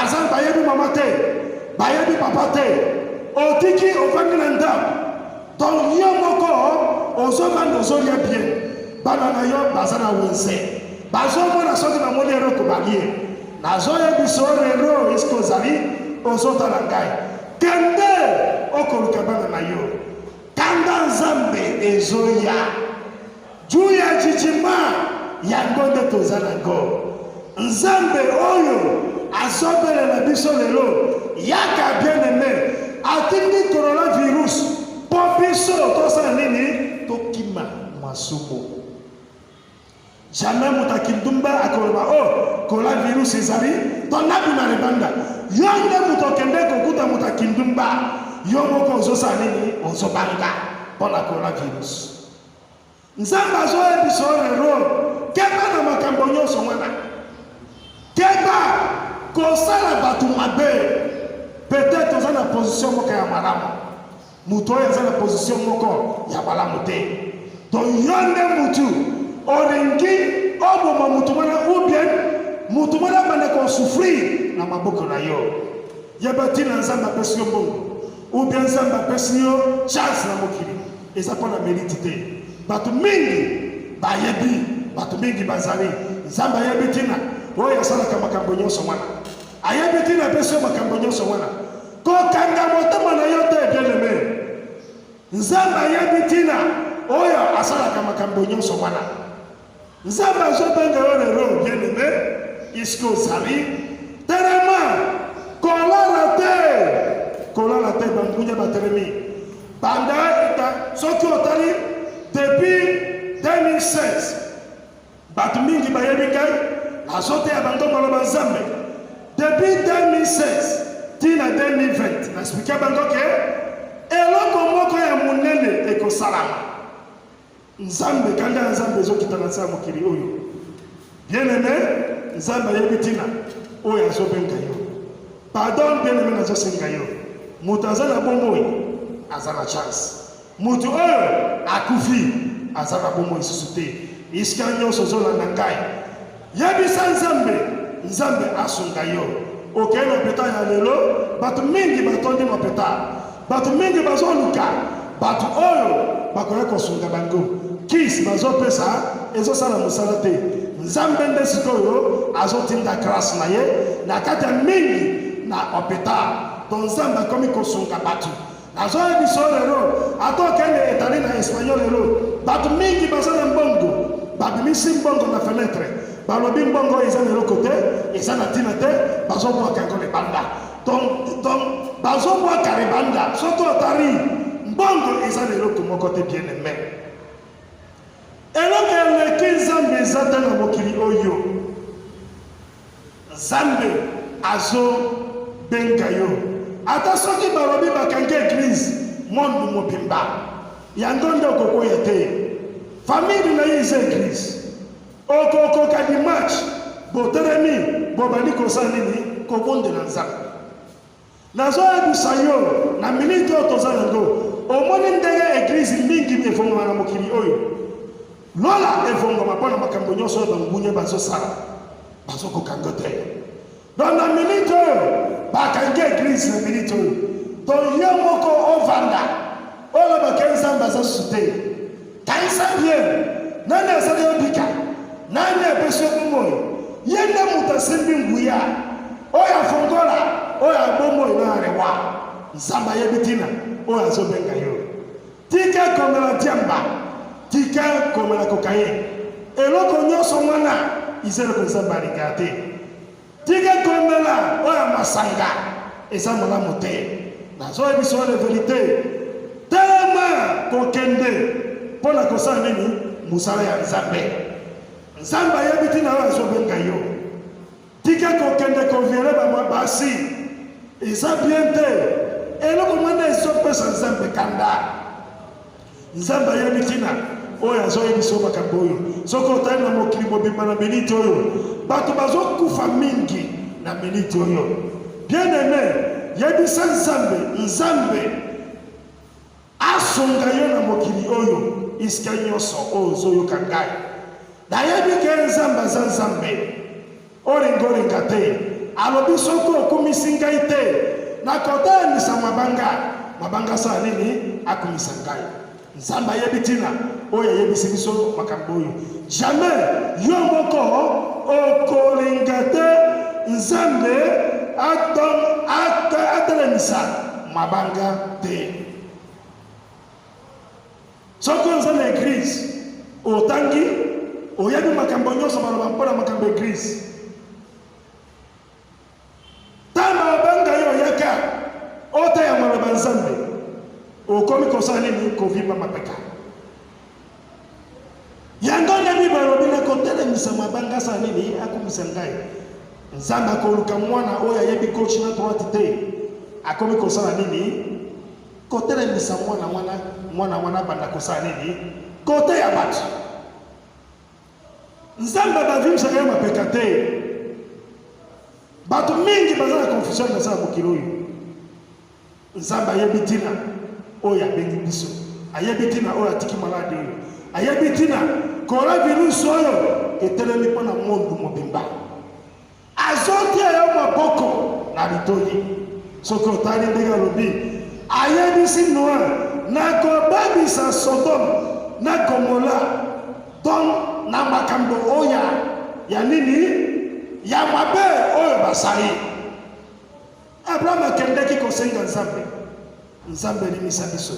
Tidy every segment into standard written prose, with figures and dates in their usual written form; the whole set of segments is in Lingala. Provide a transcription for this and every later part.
Baza bayebi mama te, bayebi papa te. Otiki ofandi na ndako. Donc yo moko ozovanda ozolia bien. Bana na yo baza na wenze. Bazomona soki bamoni eloko balie. Nazoyebisa yo lelo esika ozali ozotala ngai. Kende okoluka bana na yo. Kanda Nzambe ezoya. Juu ya jijima yango nde toza nango. Nzambe oyo azobelela biso lelo, yaka bien aime, atindi coronavirus mpo biso tosala nini? Tokima masumu. Jamais moto akindumba akoloba o oh, coronavirus ezali to nabima libanda. Yo nde moto okende kokuta moto akindumba, yo moko ozosala nini? Ozobanga mpo na coronavirus. Nzambe azoyebisa yo lelo, keba na makambo nyonso wana, keba kosala bato mabe. Peut-être oza na position moko ya malamu, moto oyo aza na position moko ya malamu te, donc yo nde mutu olingi oboma moto wana ou bien moto wana abanda kosouffrir na maboko na yo. Yeba ntina Nzambe apesi yo mbongo ou bien Nzambe apesi yo chance na mokili eza mpo na merite te. Bato mingi bayebi, bato mingi bazali. Nzambe ayebi ntina oyo asalaka makambo nyonso wana, ayebi ntina apesi yo makambo nyonso wana. Kokanga motema na yo te, bien aime. Nzambe ayebi ntina oyo asalaka makambo nyonso wana. Nzambe azobenga yo lelo bien aime, iske ozali telema, kolala te, kolala te, bangunya batelemi banda eta. Soki otali depuis 2016 bato mingi bayebi ngai nazoteya bango maloba Nzambe depuis 2016 ti na 2020. Naexplike bango ke eloko moko ya monene ekosalama. Nzambe, kanda ya Nzambe ezokita na nse ya mokili oyo. Bien aime, Nzambe ayebi ntina oyo azobenga yo. Pardon, bien aime, nazosenga yo. Moto aza na bomoi aza na chance. Moto oyo akufi aza na bomoi lisusu te. Esika nyonso ozolanda ngai, Yebisa Nzambe, Nzambe asunga yo. Okei na hôpital ya lelo, bato mingi batondi na hôpital, bato mingi bazoluka bato oyo bakoya kosunga bango. Kisi bazopesa ezosala mosala te. Nzambe nde sikoyo azotinda grâce na ye na kati ya mingi na hôpital. To Nzambe akomi kosunga bato. Nazoyebisa yo lelo, ata okende Italie na Espagnol lelo, bato mingi baza na mbongo, babimisi mbongo na fenetre, balobi mbongo oyo eza na eloko te, eza na ntina te, bazobwaka yango libanda. Donc bazobwaka libanda. Soki otali mbongo eza na eloko moko te, bien aime. Eloko eleki Nzambe eza te na mokili oyo. Nzambe azo benga yo ata soki balobi bakangi eglise monde mobimba yango nde okokwea te. Famille na ye eza eglise, okokoka dimanche botelemi bobandi kosala nini? Kobondela Nzambe. Nazoyebisa yo na minute oyo toza yango, omoni ndenge eglise mingi efongwama na mokili oyo, lola efongwama mpo na makambo nyonso oyo bangunya bazosala, bazokoka yango te. Donc na minute oyo bakangi eglise na minute oyo, donc yo moko ovanda olobaka Nzambe aza susu te. Kanisa bien, nani asali yo bika? Nani apesi yo bomoi? Ye nde moto asimbi nguya oyo afongola oyo abomoi na arewa. Nzambe ayebi ntina oyo azobenga yo. Tika komela diamba, tika komela kokaye, eloko nyonso wana eza eloko Nzambe alingaka te. Tika komela oyo ya masanga eza malamu te. Nazoyebisa yo la verite. Telema kokende mpo na kosala nini? Mosala ya Nzambe. Nzambe ayebi ntina oyo azobenga yo. Tika kokende koviole bamwa basi, eza bien te. Eloko mwana ezopesa Nzambe kanda. Nzambe ayebi ntina oyo azoyebisa yo makambo oyo. Soki otali na mokili mobimba na miniti oyo, bato bazokufa mingi na miniti oyo. Bien aime, yebisa Nzambe, Nzambe asunga yo na mokili oyo, isika nyonso oyo ozoyoka ngai. Nayebi ke Nzambe aza Nzambe. Olinga olinga te. Alobi soki okumisi ngai te, nakotelemisa mabanga. Mabanga asala nini? Akumisa ngai. Nzambe ayebi ntina oyo ayebisi biso makambo oyo. Jamais yo moko okolinga te Nzambe atelemisa mabanga te. Soki oza na eglise, otangi, oyebi makambo nyonso baloba mpo na makambo eglise. Ntango babenga yo yaka oteya maloba Nzambe, okomi kosala nini? Kovimba mapeka. Yango nde Bible alobi na kotelemisa mabanga asala nini? Akumisa ngai. Nzambe akoluka mwana oyo ayebi gauche na droite te, akomi kosala nini? Kotelemisa mwana wana, mwana wana abanda kosala nini? Koteya bato. Nzambe abavimbisaka ye mapeka te. Bato mingi baza na confusion na ya mokili oyo. Nzambe ayebi ntina oyo abengi biso, ayebi ntina oyo atiki maladi oyo, ayebi ntina coronavirus oyo etelemi mpo na monde mobimba. Azotia yo maboko na litoyi. Soki otali ndenge alobi, ayebisi Noe nakobebisa Sodome na Gomola, donc na makambo oyo ya nini ya mabe oyo basali. Abraham akendaki kosenga Nzambe, Nzambe limisa biso,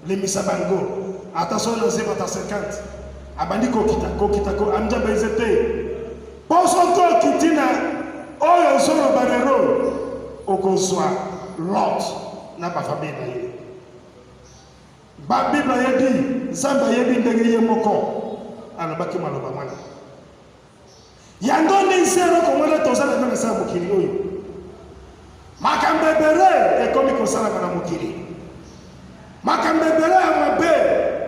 limisa bango, ata soki nazwi bata 50. Abandi kokita kokita ko Nzambe eze te, mpo soki okiti na oyo ozoloba lelo okozwa Lot na bafamille na ye. Ba Bible ayebi, Nzambe ayebi ndenge ye moko alobaki maloba wana. Yango nde nse eloko wana toza na na ya mokili oyo. Makambo ebele ekomi kosalama na mokili. Makambo ebele ya mabe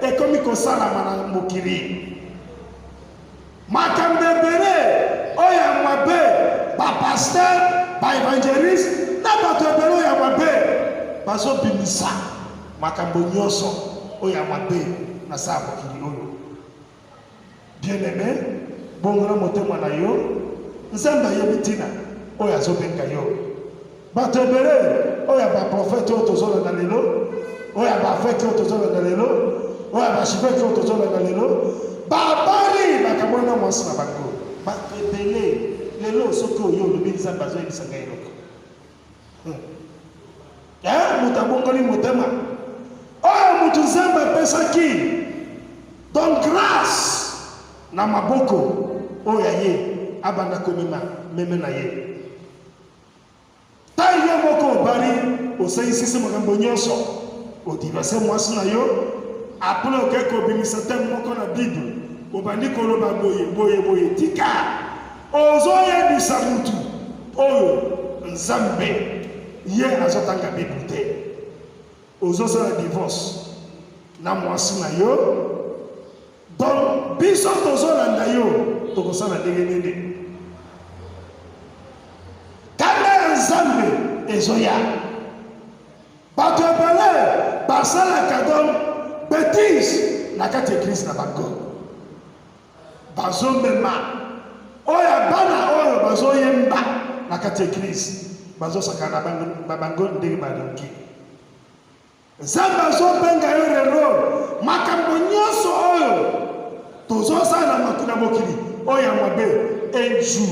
ekomi kosalama na mokili. Makambo ebele oyo ya mabe, ba pasteur, ba evangeliste na bato ebele oyo ya mabe bazobimisa makambo nyonso oyo ya mabe na sa ya mokili oyo. Bien-aime, bongola motema na yo. Nzambe ayebi ntina oyo azobenga yo. Bato ebele oyo ya baprofete oyo tozolanda lelo, oyo ya bafete oyo tozolanda lelo, oyo ya bashiveke oyo tozolanda lelo, babali bakamwani na mwasi na bango. Bato ebele lelo, soki oyo olobi Nzambe azoyebisa ngai eloko, moto abongoli motema oyo moto Nzambe apesaki donc grâce na maboko oyo ya ye abanda komema meme na ye. Ntango yo moko obali, osalisisi makambo nyonso, odivorce mwasi na yo, apres oke kobimisa te moko na Bible, obandi koloba boye boye boye, tika ozoyebisa mutu oyo Nzambe ye azotanga Bible te, ozosala divorce na mwasi na yo. Donc biso tozolanda yo, tokosala ndenge nini? Kanda ya Nzambe ezoya. Bato ebele basalaka donc betise na kati ya eglise na bango, bazomema oyo bana oyo bazoyemba na kati ya eglise, bazosakana na bango ndenge balingi. Nzambe azobenga yo lelo, makambo nyonso oyo tozosala na mokili oyo ya mabe, un jour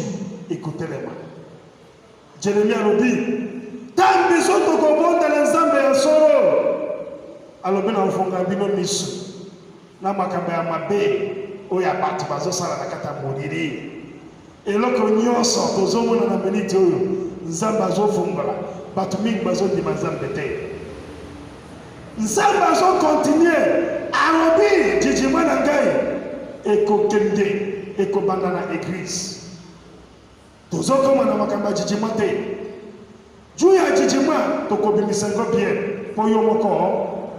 ekotelema. Jeremie alobi, ntango biso tokobondela Nzambe ya solo, alobi na ofonga bino miso na makambo ya mabe oyo ya bato bazosala na kati ya molili. Eloko nyonso tozomona na miniti oyo, Nzambe azofungola bato mingi bazondima Nzambe te. Nzambe azokontinue, alobi jijima na ngai ekokende, ekobanda na eglise. Tozokoma na makambo ya jijima te. Juu ya jijima tokobimisa yango bien mpo yo moko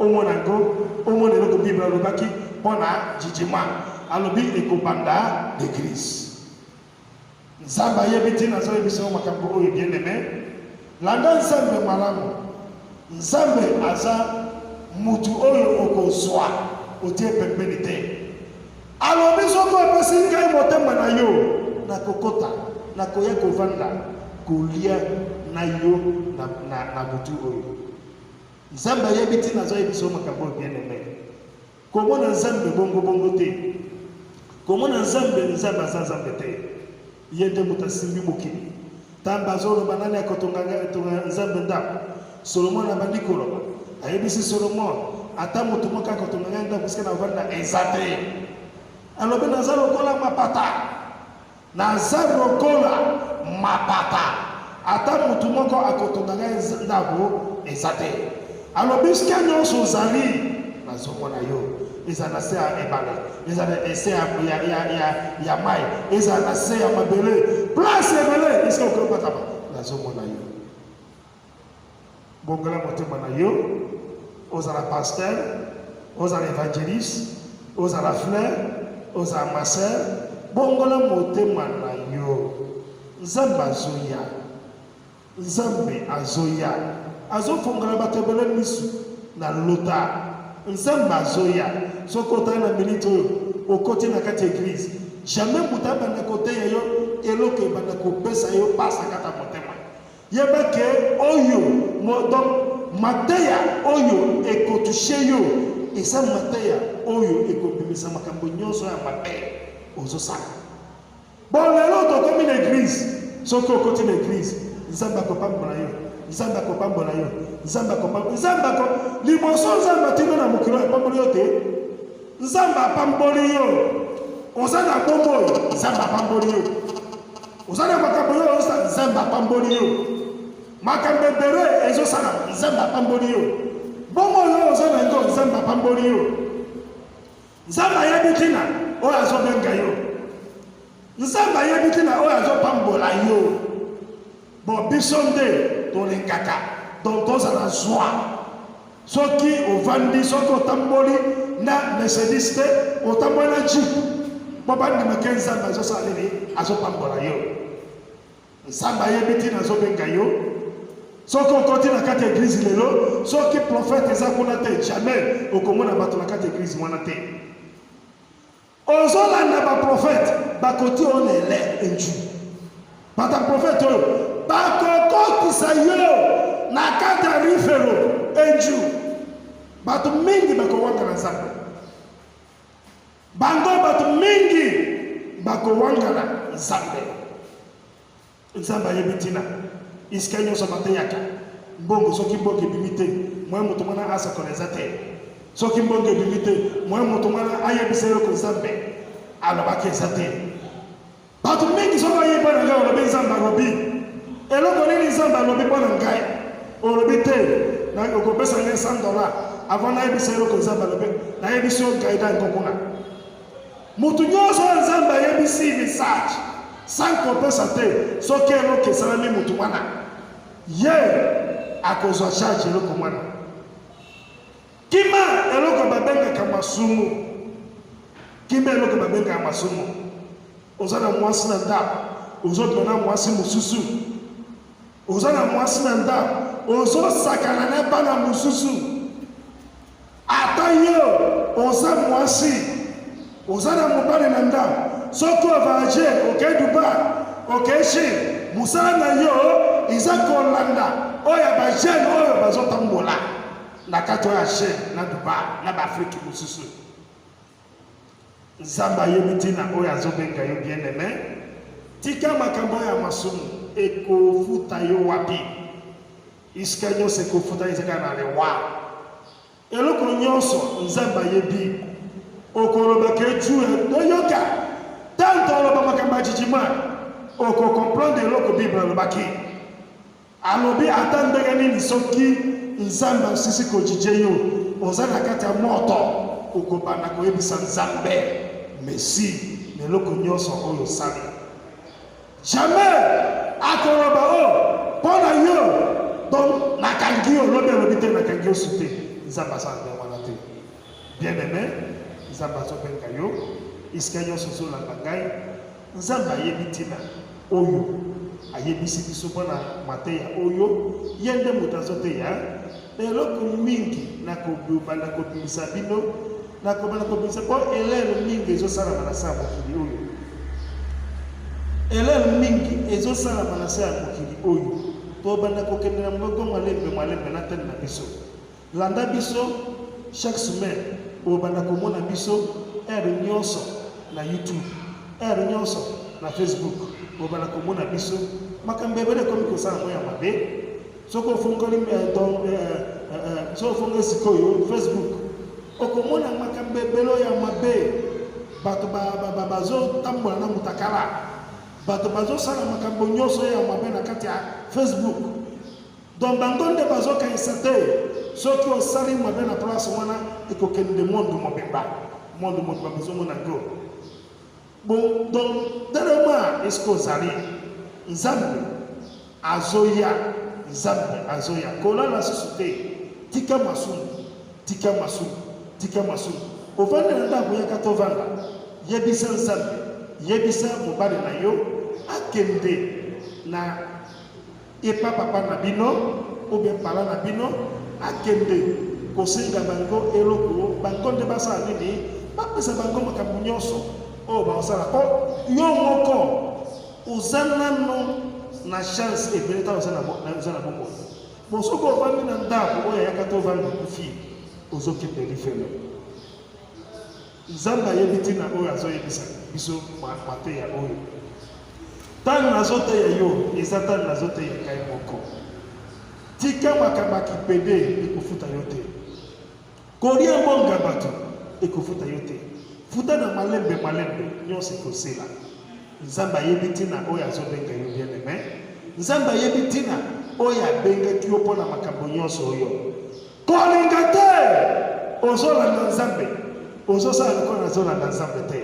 omona yango, omona eloko Bible alobaki mpo na jijima. Alobi ekobanda na eglise. Nzambe ayebi ntina azoyebisa yo makambo oyo. Bien aimé, landa Nzambe malamu. Nzambe aza mutu oyo okozwa otie pembeni te. Alobi soki opesi ngai motema na yo, nakokota, nakoya kovanda. kolia na yo na, na, na butu oyo. Nzambe ayebi ntina azoyebisa yo makambo oyo, bien aimé. Komona Nzambe bongo bongo te. Komona Nzambe, Nzambe aza Nzambe te. Ye nde moto asimbi mokili. Ntango azoloba nani akotonga Nzambe ndako, Solomon abandi koloba. Ayebisi Solomon, ata moto moko akotonga ngai ndako esika navanda eza te. Alobi naza lokola mapata. Naza lokola mapata, ata moto moko akotonga ngai ndako eza te. Alobi esika nyonso ozali, nazomona yo. Ezala na se ya ebale, ezala na se ya, ya, ya, ya, ya mai, ezala na se ya mabele, place ebele esika okobatama, nazomona yo. Bongola motema na yo, ozala pasteur, ozala evangeliste, ozala frère, ozala ma sœur, bongola motema na yo. Nzambe azoya, Nzambe azoya, azofongola bato ebele misu na lota. Nzambe azoya. Soki otali na minute oyo okoti na kati ya eglise, jamais moto abanda koteya yo eloko ebanda kopesa yo pasi na kati ya motema. Yeba ke oyo donc mateya oyo ekotouche yo eza mateya oyo ekobimisa makambo nyonso ya mabe ozosala. Bon, lelo tokomi na eglise, soki okoti na eglise, Nzambe akopambola yo, Nzambe akopambola yo, Nzambe akopambola, Nzambe ako liboso Nzambe atindi na mokili oyo apamboli yo te. Nzambe apamboli yo, oza na bomoi, Nzambe apamboli yo. Oza na makambo yo oza, Nzambe apamboli yo. Makambo ebele ezosala, Nzambe apamboli yo. Bongo yo oza na yango, Nzambe apamboli yo. Nzambe ayebi ntina oyo azobenga yo. Nzambe ayebi ntina oyo azopambola yo. Bon, biso nde tolingaka donc tozala zwa. Soki ovandi, soki otamboli na Mercedes te, otamboli na Jeep, mpo bandima ke Nzambe azosala nini? Azopambola yo. Nzambe ayebi ntina azobenga yo. Soki okoti na kati ya eglise lelo, soki prophète eza kuna te, jamais okomona bato na kati ya eglise wana te. Ozolanda ba prophète bakoti yo na ele enju. Bata prophète oyo bakokotisa yo na kati ya rifelo enju. Bato mingi bakowangana Nzambe. Bango bato mingi bakowangana Nzambe. Nzambe ayebi ntina isika nyonso bateyaka mbongo. Soki mbongo ebimi te, moye moto mwana asakola eza te. Soki mbongo ebimi te, moye moto mwana ayebisa eloko Nzambe alobaki eza te. Bato mingi soki bayebi mpo na ngai, olobi Nzambe alobi eloko nini? Nzambe alobi mpo na ngai, olobi te okopesa ngai 100 $ avant nayebisa eloko Nzambe alobi. Nayebisi yo gaida yango kuna. Moto nyonso oyo Nzambe ayebisi message sans kopesa te, soki eloko esalami motu wana, ye akozwa charge eloko wana. Kima eloko babengaka masumu, kima eloko babengaka masumu. Oza na mwasi na ndako, ozobima na mwasi mosusu. Oza na mwasi na ndako, ozosakana na bana mosusu. Ata yo oza mwasi, oza na mobali na ndako, soki ovoyage, okei Dubai, okei Chine, mosala na yo eza kolanda oyo ya bajeune oyo bazotambola na kati oyo ya Chine na Dubai na baAfrike mosusu. Nzambe ayebi ntina oyo azobenga yo, bien aimé. Tika makambo oyo ya masumu. Ekofuta yo wapi? Isika nyonso ekofuta eza kaka na liwa. Eloko nyonso Nzambe ayebi. Okoloba ke Dieu oyoka tanto oloba makambo ya jijima, okokomprendre eloko Bible alobaki. Alobi ata ndenge nini, soki Nzambe asisi kojije yo, oza na kati ya moto, okobanda koyebisa Nzambe merci na eloko nyonso oyo osali. Jamais akoloba o mpo na yo donc nakangi yo lobi. Alobi te nakangi yo su te. Nzambe asala ndenge wana te. Bien aimé, Nzambe azobenga yo esika nyonso ozolanda ngai. Nzambe ayebi ntina oyo ayebisi biso mpona mateya oyo. Ye nde moto azoteya na eloko mingi. Nakobanda kobimisa bino, nakobanda kobimisa mpo elele mingi ezosalama na se ya mokili oyo. Elele mingi ezosalama na se ya mokili. oyo. Tobanda kokende na mbogo malembe malembe na tene na biso. Landa biso chaque semaine, obanda komona biso heure nyonso na YouTube, heure nyonso na Facebook, obanda komona biso. Makambo ebele ekomi kosala yango ya mabe. Soki ofongoli eh, donc eh, eh, soki ofongoli sikoyo Facebook, okomona makambo ebele ya mabe. Bato bazotambola na mutakala, bato bazosala makambo nyonso ya mabe na kati ya Facebook. Donc bango nde bazokanisa te soki osali mabe na place wana ekokende monde mobimba, monde mobimba bazomona yango. Bon, donc telema esika ozali, Nzambe azoya, Nzambe azoya. Kolala susu te, tika masumu, tika masumu, tika masumu. Ovandi na ndako, yaka tovanda, yebisa Nzambe, yebisa mobali na yo akende na epa papa na bino ou bien pala na bino, akende kosenga bango eloko, bango nde basala nini, bapesa bango makambo nyonso oyo bakosala. Po yo moko oza nano na chance ebele ntango oza na bomoi. Bo soki ovandi na ndako oyo ayaka te, ovandi okufi, ozokende lifelo. Nzambe ayebi ntina oyo azoyebisa biso mateya oyo. Ntango nazoteya yo, eza ntango nazoteya ngai moko. Tika makambo ya kipede, ekofuta yo te. Kolia mbongo ya bato ekofuta yo te. Futa na malembe malembe, nyonso ekosila. Nzambe ayebi ntina oyo azobenga yo bien aime. Nzambe ayebi ntina oyo abengaki yo mpo na makambo nyonso oyo. Kolinga te ozolanda Nzambe, ozosala lokola nazolanda Nzambe te.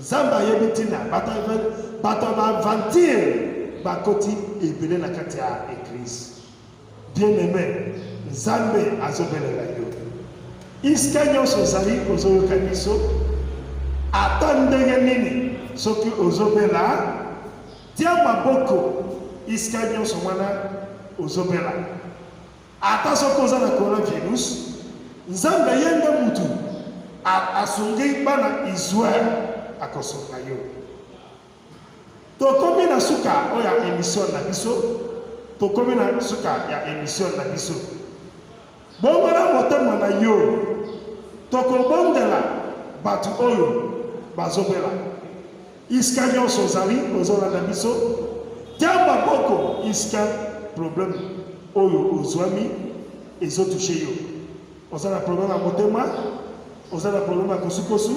Nzambe ayebi ntina. Bato ya baaventure bakoti ebele na kati ya eglise. Bien aime, Nzambe azobelela yo. Isika nyonso ozali ozoyoka biso, ata ndenge nini, soki ozobela, tia maboko isika nyonso wana ozobela. Ata soki oza na coronavirus, Nzambe ye nde mutu asungi bana Israel, akosunga yo. Tokomi na suka oyo ya emission na biso, tokomi na suka ya emission na biso. Bongola motema na yo, tokobondela bato oyo bazobela. Isika nyonso ozali ozolanda biso, tia maboko isika problème oyo ozwami ezotouche yo. Oza na problème ya motema, oza na problème ya kosukosu,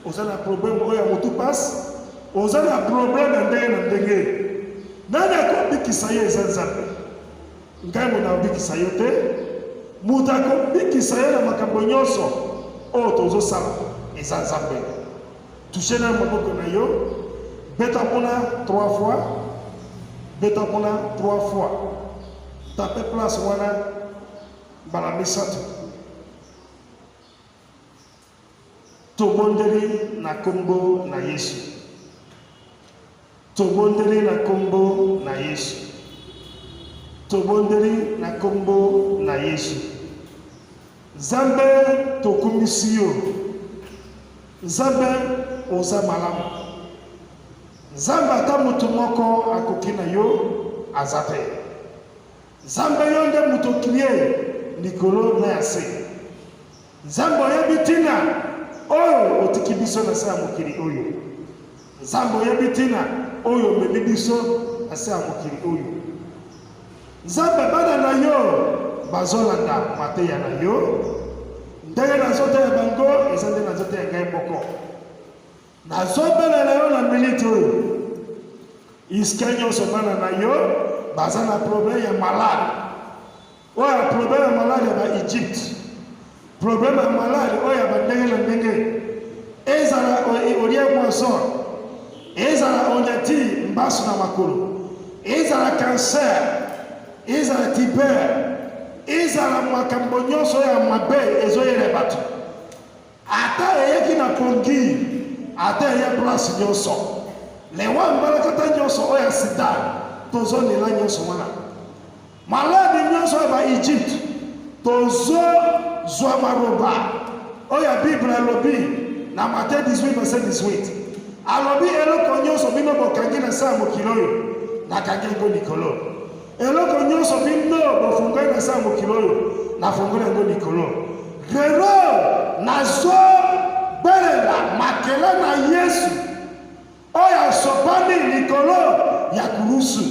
oza na problème oyo ya motu pasi, oza na problème ya ndenge na ndenge. Nani akobikisa yo? Eza Nzambe. Ngai moto akobikisa yo te. Moto akobikisa yo na makambo nyonso oyo tozosala eza Nzambe. Touche na maboko na yo, beta kuna trois fois, beta kuna trois fois, tape place wana mbala misato. Tobondeli na kombo na Yesu, tobondeli na kombo na Yesu, tobondeli na kombo na Yesu. Nzambe, tokumisi yo. Nzambe, oza malamu. Nzambe, ata moto moko akoki na yo aza te. Nzambe, yo nde moto okrie likolo na ya se. Nzambe, oyebi ntina oyo otiki biso na se ya mokili oyo. Nzambe, oyebi ntina oyo omemi biso na se ya mokili oyo. Nzambe, bana na yo bazolanda mateya na yo. Ndenge nazoteya bango eza nde nazoteya ngai moko. Nazobelela yo na miniti oyo, iske nyonso bana na yo baza na problème ya malade oyo ya problème ya malade ya ba Egypte, problème ya malade oyo ya bandenge na ndenge, ezala olie poison, ezala onyati mbasu na makolo, ezala cancer, ezala tiber, ezala makambo nyonso ya mabe ezoyela bato. Ata eyaki na pongi, ata eye place nyonso, lewa mbalakata nyonso oyo ya sida, tozolela nyonso wana, maladi nyonso ya ba-Egypte, tozozwa maloba oyo ya Bible alobi na Matthieu 18 verset 18, alobi eloko nyonso bino bokangi na se ya mokili oyo. Nakangi yango likolo. Eloko nyonso bino bofungoli na se ya mokili oyo, nafungoli yango likolo. Lelo nazobelela makila na Yesu oyo asopani likolo ya kurusu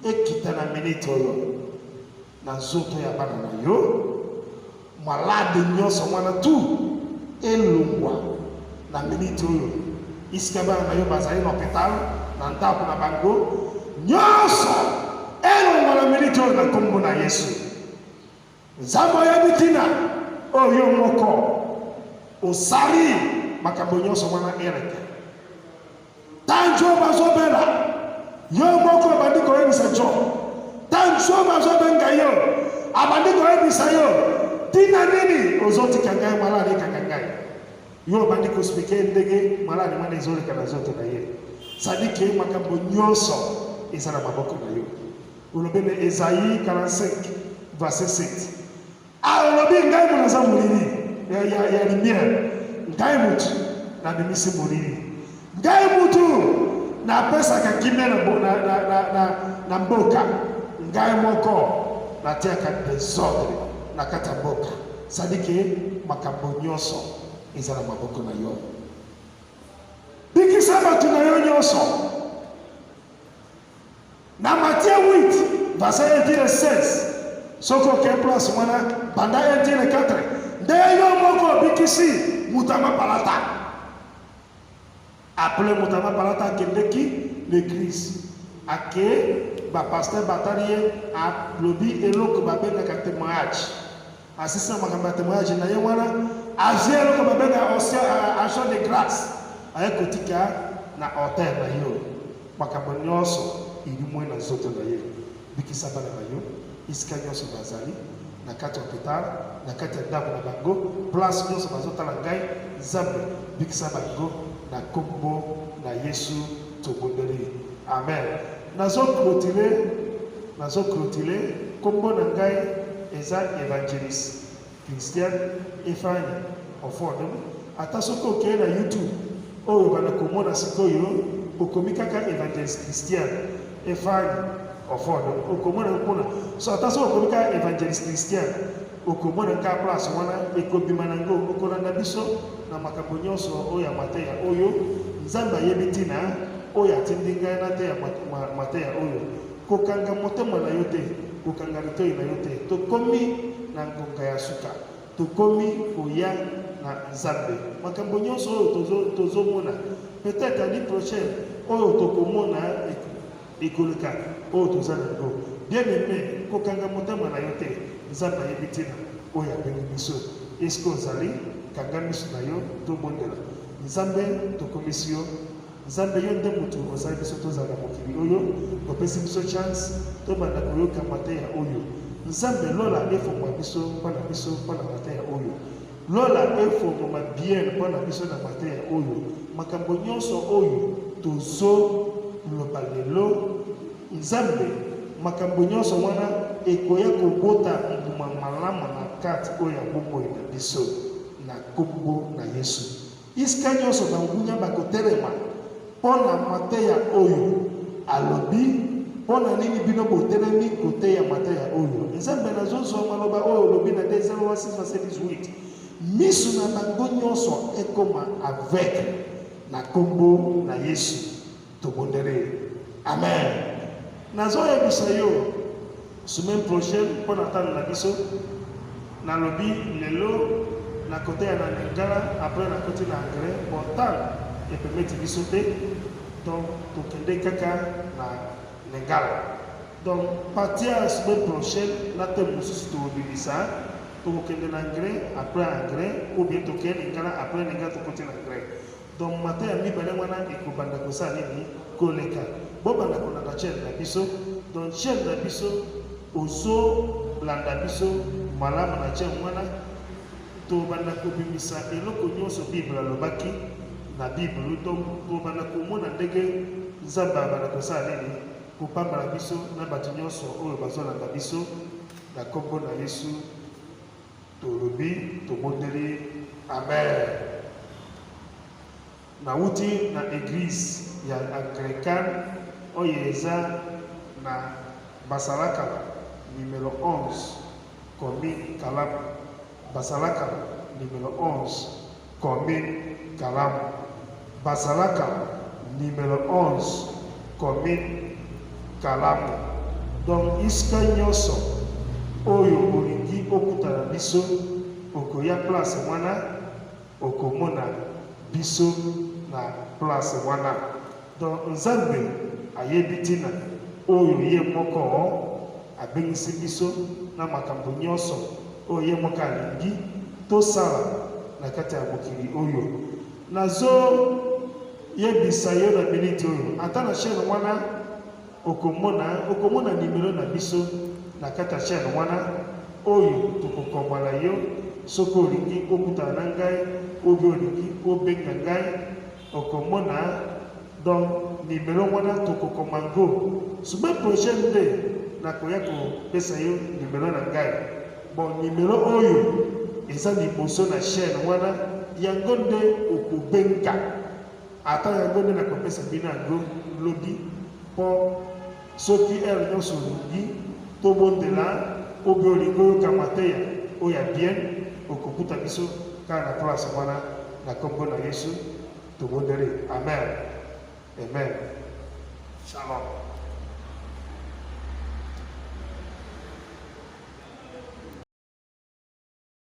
ekita na miniti oyo na nzoto ya bana na yo, malade nyonso wana tu elongwa na miniti oyo isika bana na yo bazali na hopital na ndako na bango nyonso elongwa na miniti oyo na nkombo na Yesu. Nzambe oyebi ntina oyo yo moko osali makambo nyonso wana eleka. Tango bazobela yo moko obandi koyebisa jo. Tango bazobenga yo abandi koyebisa yo ntina nini ozotika ngai maladi ekanga ngai. Yo obandi koexplike ndenge maladi wana ezoleka na nzoto na ye. Sadike makambo nyonso eza na maboko na yo. Olobi na Esaïe 45 verset 7. Ah, olobi ngai moto naza molili ya, ya, ya lumière. Ngai moto nabimisi molili. Ngai moto napesaka kimia na, na, na, na, na, na mboka. Ngai moko natiaka desordre na kati ya mboka. Sadike makambo nyonso eza na maboko na yo. Bikisa bato na yo nyonso. Na Matthieu 8 verset 1 ti le 16, soki okei place wana banda 1 ti le 4, nde yo moko obikisi moto ya mapalata. Apres moto ya mapalata akendeki l'église, ake bapasteur batali ye, alobi eloko babengaka témoignage. Asisi na makambo ya témoignage na ye wana, azwi eloko babengaka action de grâce, aye kotika na autel na yo. Makambo nyonso elimwe na nzoto na ye. Bikisa bana na yo esika nyonso bazali, na kati ya hopital, na kati ya ndako na bango, place nyonso bazotala ngai. Nzambe, bikisa bango na nkombo na Yesu tobondeli, amen. Nazo clôturer, nazo clôturer. Nkombo na ngai eza Evangeliste Christian Efani Ofodom. Ata soki okei na YouTube oyo bana komona sikoyo, okomi kaka Evangeliste Christian Efani Ofodom, okomona kuna. So ata soki okomi kaka Evangeliste Christian, okomona kaka place wana ekobima nango. Okolanda biso na makambo nyonso oyo ya mateya oyo. Nzambe ayebi ntina oyo atindi ngai nateya mateya oyo. Kokanga motema na yo te, kokanga litoi na yo te. Tokomi na ngonga ya suka, tokomi koya na Nzambe. Makambo nyonso oyo tozomona, peut-être année prochaine oyo tokomona ekoleka oyo toza na yango. Bien aimé, kokanga motema na yo te. Nzambe ayebi ntina oyo abengi biso. Eske ozali, kanga miso na yo, tobondela. Nzambe, tokomisi yo. Nzambe, yo nde moto osali biso tozala na mokili oyo, opesi biso chance tobanda koyoka mateya oyo. Nzambe, lola efongwa biso mpo na biso mpo na mateya oyo. Lola efongwama bien mpo na biso na mateya oyo. Makambo nyonso oyo tozoloba lelo, Nzambe, makambo nyonso wana ekoya kobota mbuma malamu na kati oyo ya bomoi na biso, na nkombo na Yesu. Isika nyonso bangunya bakotelema mpo na mateya oyo, alobi, mpo na nini bino botelemi koteya mateya oyo? Nzambe, nazozwa maloba oyo olobi na 2 Rois 6 verset 18, miso na bango nyonso ekoma aveugle, na nkombo na Yesu tobondeli, amen. Nazoyebisa yo, semaine prochaine mpo na ntango na biso, nalobi lelo nakoteya na lingala, après nakoti na anglais. Bon, ntango epermettre biso te, donc tokende kaka na lingala. Donc partir ya semaine prochaine na thème mosusu tokobimisa, tokokende na anglais, après anglais, ou bien tokende lingala, après lingala tokoti na anglais. Donc mateya mibale wana ekobanda kosala nini? Koleka. Bobanda kolanda chaîne na biso. Donc chaîne na biso, ozolanda biso malamu na chaîne wana, tobanda kobimisa eloko nyonso Bible alobaki na Bible. Donc tobanda komona ndenge Nzambe abanda kosala nini? Kopambola biso na bato nyonso oyo bazolanda biso, na nkombo na Yesu tolobi, tobondeli, amen. Nauti na église ya Anglikane oyo eza na Basalakala numero 11 commune Kalamu. Basalakala numero 11 commune Kalamu. Basalakala numero 11 commune Kalamu. Donc isika nyonso oyo olingi okutana biso, okoya place wana, okomona biso na place wana. Donc Nzambe ayebi ntina oyo ye moko abengisi biso na makambo nyonso oyo ye moko alingi tosala na kati ya mokili oyo. Nazoyebisa yo na miniti oyo, ata na chaîne wana okomona, okomona nimero na biso na kati ya chaîne wana oyo tokokomala yo soki olingi okutana na ngai obi olingi obenga ngai. Okomona donc numero wana tokokoma ngo semaine prochaine nde nakoya kopesa yo numero na ngai. Bon, numero oyo eza liboso na chaîne wana, yango nde okobenga, ata yango nde nakopesa bino yango lobi, mpo soki heure nyonso olingi tobondela obe olingi oyoka mateya oyo ya bien, okokuta biso kaka na place wana. Na kombo na Yesu tobondeli, amen, amen, shalom.